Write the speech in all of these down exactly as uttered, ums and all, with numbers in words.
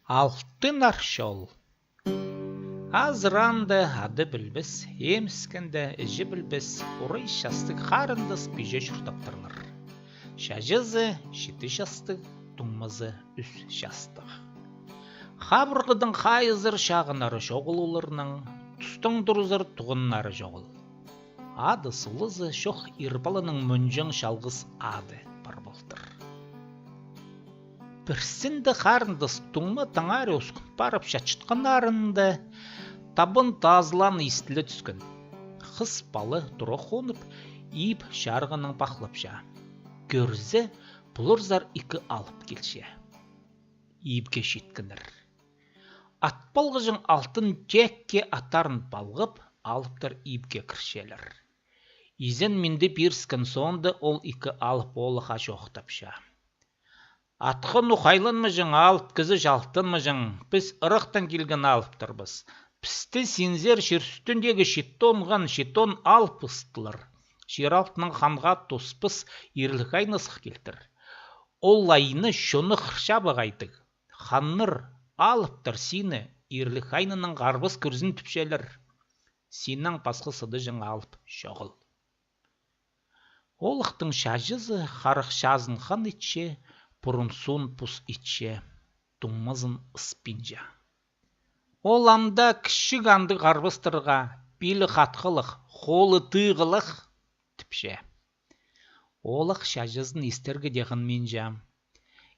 Алтын Арчол. Азыраанда ады пілбес, эміскенде іҷе пілбес, урай частығ харындас пиҷе чуртаптырлар. Чачызы читі частығ, туңмазы ӱс частығ. Хабырғадаң хайзыр чағыннары чоғыл оларның, тустаң турзар туғаннары чоғыл. Ады-сулазы чох ир паланың мынҷаң чалғыс ады пар полтыр. Пірсінде харындас туңма таңары усхун парып чатчатханнарында табын тазылаан истіле тӱскен. Хыс пала тура хонып, иб чарғынаң пахлапча. Кӧрзе, пуларзар ікі алып килче. Ибге читкеннер. Ат палғаҷаң алтын текке аттарын палғап, алыптар ибге кірчелер. Изен-минді пиріскен соонда ол ікі алып оолахха чоохтапча. Атха нухайланмаҷаң, алып кізі чалтанмаҷаң, піс ырахтаң килген алыптарбыс. Пісті синзер чир ӱстӱндегі читі он хан, читі он алып ыстылар. Чир алтынаң ханға тоспас ирліг айна сых килтір. Ол айна чонны хырчабығайдығ. Ханнар, алыптар сині ирліг айнанаң харбас кӱрзін тіпчелер. Синнең пасха сыдыҷаң алып чоғыл. Оолахтың чачызы харах чазын хан итче, пурун суун пус итче, туңмазын ыспинча. Ол ам даа кічіг андығ харбастарға, пилі хатхылығ, холы тыығылығ, тіпче. Оолах чачызын истерге дее хынминча.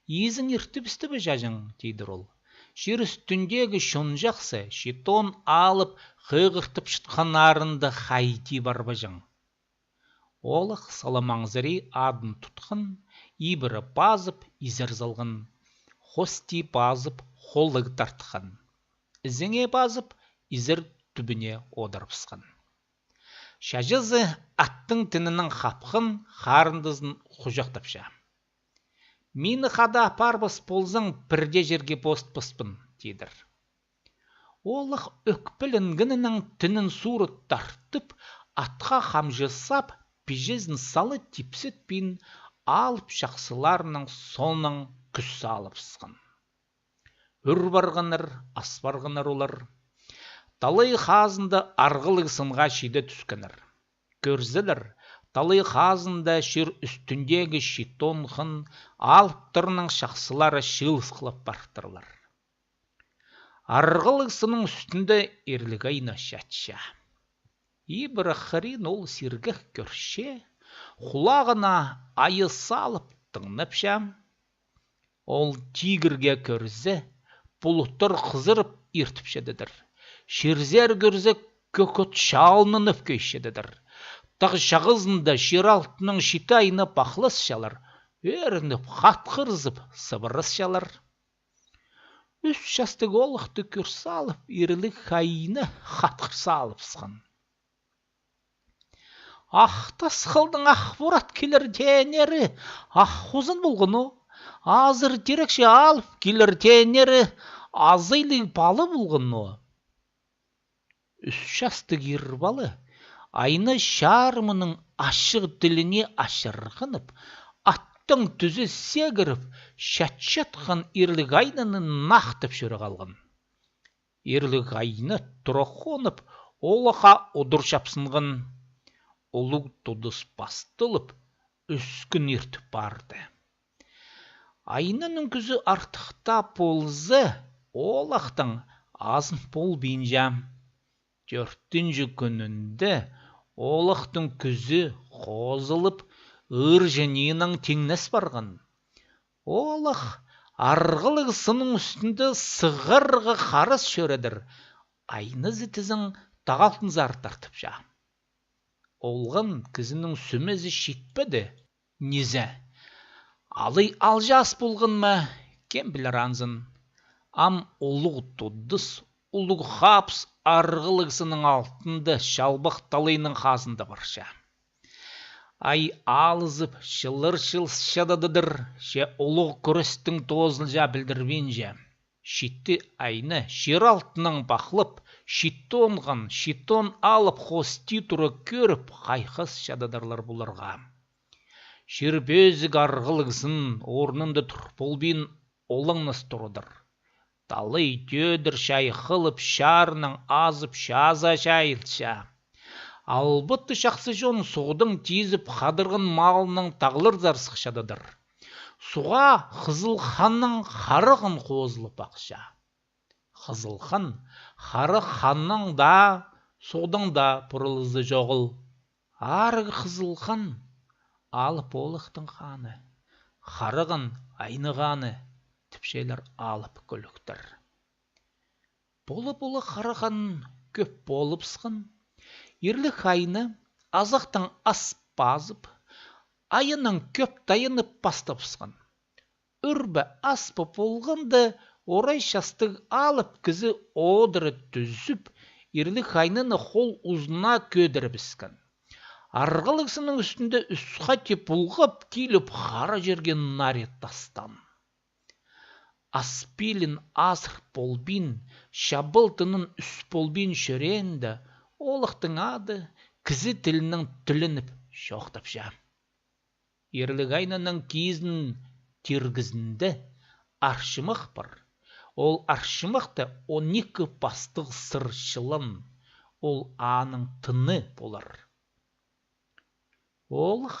Изің иртібісті бе, чаҷаң, тидір ол. Чир ӱстӱндегі чон чахсы, читі он алып хығыртып чатханнарында хайди парбаҷаң. Оолах салам аңзыри адын тутхан, ибіре пазып, изер салған, хости пазып, холлығ тартхан. Ізеңе пазып, изер тӱбіне одырыбысхан. Чачызы аттың тінінең хапхан, харындазын хучахтапча. Мині хада апарбас ползаң, пірдее чирге постпаспын, тидір. Оолах ӧкпеленгенінең тінін сууры тартып, атха хамҷы сап, пиҷезін сала типсетпин, алып чахсыларының соонаң кӱс салыбысхан. Ӱр парғаннар, ас парғаннар олар. Талай хазында арғалығ сынға чиде тӱскеннер. Кӧрзелер, талай хазында чир ӱстӱндегі читі он хан алыптарның чахсылары чыылыс хылып партырлар. Арғалығ сынның ӱстӱнде ирліг айна чатча. Ибіре хырин ол сиргек кӧрче, хулағына айа салып тыңнапча. Ол тигірге кӧрзе, пулуттар хызырып иртіпчедедір. Чирзер кӧрзе, кӧк от чалнынып кӧйчедедір. Тағ чағызында чир алтынаң читі айна пахласчалар, ӧрініп, хатхырзып, сыбырасчалар. Ӱс частығ оолахты кӧр салып, ирліг айна хатхыр салыбысхан. Ах тасхылдың ах пурат килер тееннері ах хузан полған о, азыр тирекче алып килер тееннері азайлығ пала полған о. Ӱс частығ ир пала айна чарымының ачығ тіліне ачырғанып, аттаң тӱзе сегіріп, чатчатхан ирліг айнаны нахтап чӧре халған. Ирліг айна тура хонып, оолахха удур чапсынған. Улуғ тудыс пасталып, ӱс кӱн иртіп парды. Айнаның кӱзі артых таа полза, оолахтың азын полбинча. Тӧртінҷі кӱнінде оолахтың кӱзі хозылып, ыырҷы ниинең тиңнес парған. Оолах арғалығ сынның ӱстӱнде сығарға харас чӧредір, айназы тізең тағ алтынзар тартыпча. Олған кізінің сӱмезі читпеді, низе. Алай алҷаас полған ма, кем пілер анзын. Ам улуғ тудыс, улуғ хапыс арғалығ сынның алтында чалбах талайның хазында парча. Ай алызып, чылыр-чылыс чададыдыр, че улуғ кӱрестің тоозылҷаа пілдірбинче. Читі айна чир алтынаң пахлап, читі он хан, читі он алып хости тура кӧріп, хайхас чададырлар пуларға. Чир пӧзік арғалығ сын орнында тур полбин, олаңнас турадыр. Талай тӧдір чай хылып, чарынаң азып, чазаа чайылча. Албатты чахсы чон суғдаң тизіп, хадарған малынаң тағларзар сыхчададыр. Суға Хызыл ханнаң Хара хан хозылып ахча. Хызыл хан Хара ханнаң даа, суғдаң даа пуралызы чоғыл. Арығ Хызыл хан — алып оолахтың ханы, Хара хан — айны ханы, тіпчелер алып кӱлӱктер. Пола-пола Хара хан кӧп полыбысхан, ирліг айны азахтаң ас пазып, айынаң кӧп тайынып пастабысхан. Ӱр бе, ас па полғанда, орай частығ алып кізі одыра тӱзіп, ирліг айныны хол узына кӧдірібіскен. Арғалығ сынның ӱстӱнде ӱс хати пулғап киліп, хара чирге нари тастаан. Ас пилін азыр полбин, чабал тынын ӱс полбин чӧреенде, оолахтың ады кізі тілінең тіленіп чоохтапча. Ирліг айнаның киизінің тиргізінде арчымах пар. Ол арчымахта он ікі пастығ сыр чылан, ол аның тыны полар. Оолах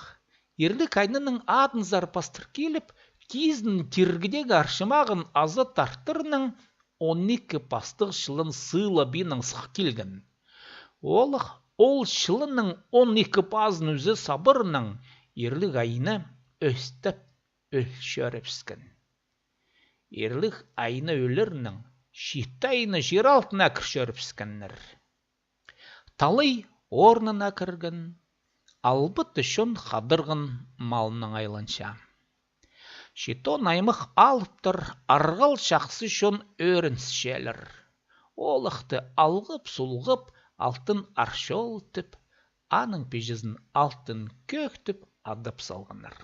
ирліг айнаның адынзар пастыр киліп, киизінің тиргідегі арчымағын аза тартырынаң он ікі пастығ чылан сыылабинаң сых килген. Оолах ол чыланның он ікі пазын ӱзе сабырынаң, ирліг айны ӧстеп ӧл чӧрібіскен. Ирліг айны ӧлерінең, читі айны чир алтына кір чӧрібіскеннер. Талай орнына кірген, албатты чон хадарған малынаң айланча. Читон аймах алыптар арғал чахсы чон ӧрінісчелер. Оолахты алғып-сулғап, Алтын Арчол тіп, аның пиҷезін Алтын Кӧӧк тіп адап салғаннар.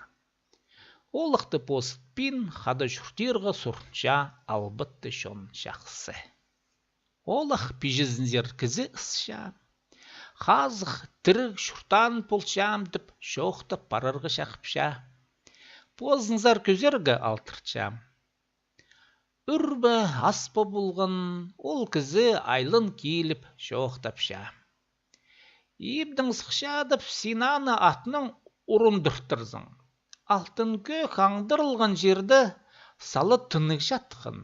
Оолахты позытпин хада чуртирға сурынча албатты чон чахсы. Оолах пиҷезінзер кізі ысча. Хазых тіріг чуртаан полчам тіп, чоохтап парарға чахыпча. Позынзар кӧзерге алтырча. Ӱр бе, ас па полған, ол кізі айлан киліп чоохтапча. Ибдең сыхчадып, син аны атнаң урындыртырзың. Алтын Кӧӧк аңдарылған чирде сала тынығ чатхан.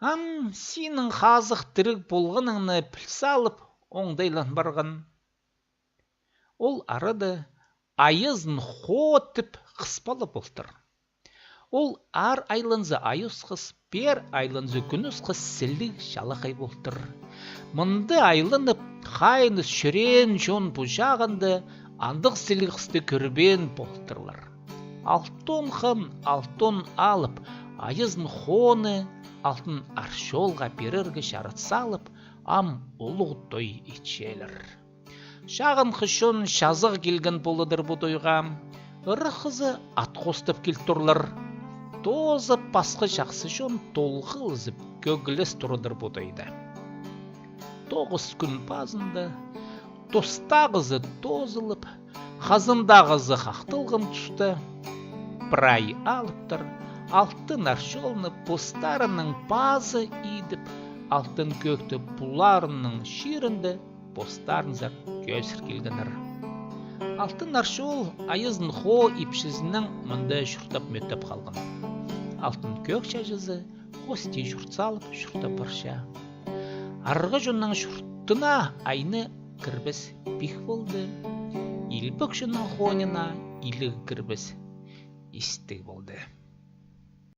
Ам синің хазых тіріг полғаныңны піл салып, оңдайлан парған. Ол арада Айазын Хо тіп хыс пала полтыр. Ол аар айланза, Айас хыс, пеер айланза, Кӱнӧс хыс сіліг чалахай полтыр. Мында айланып, хайыныс чӧреен чон пу чағында андағ сіліг хысты кӧрбеен полтырлар. Алтон хан, Алтон Алып Айазын Хоны Алтын Арчолға пирерге чарат салып, ам улуғ той итчелер. Чағынғы чон чазағ килген поладыр пу тойға. Ыраххызы ат хостап кил турлар. Тооза пасха чахсы чон толғалызып, кӧглес турадыр пу тойда. Тоғыс кӱн пазында тостағызы тоозылып, хазандағызы хахтылған туста, прай алыптар Алтын Арчолны постарының пазы идіп, Алтын Кӧӧкті пуларының чирінде постарынзар кӧзір килгеннер. Алтын Арчол Айазын Хо ипчізінең мында чуртап мӧтеп халған. Алтын Кӧӧк чаҷызы хости чурт салып чуртап парча. Арғы чонның чуртына айны кірбес пик полды. Илбек чонның хонына иліг кірбес истіг полды.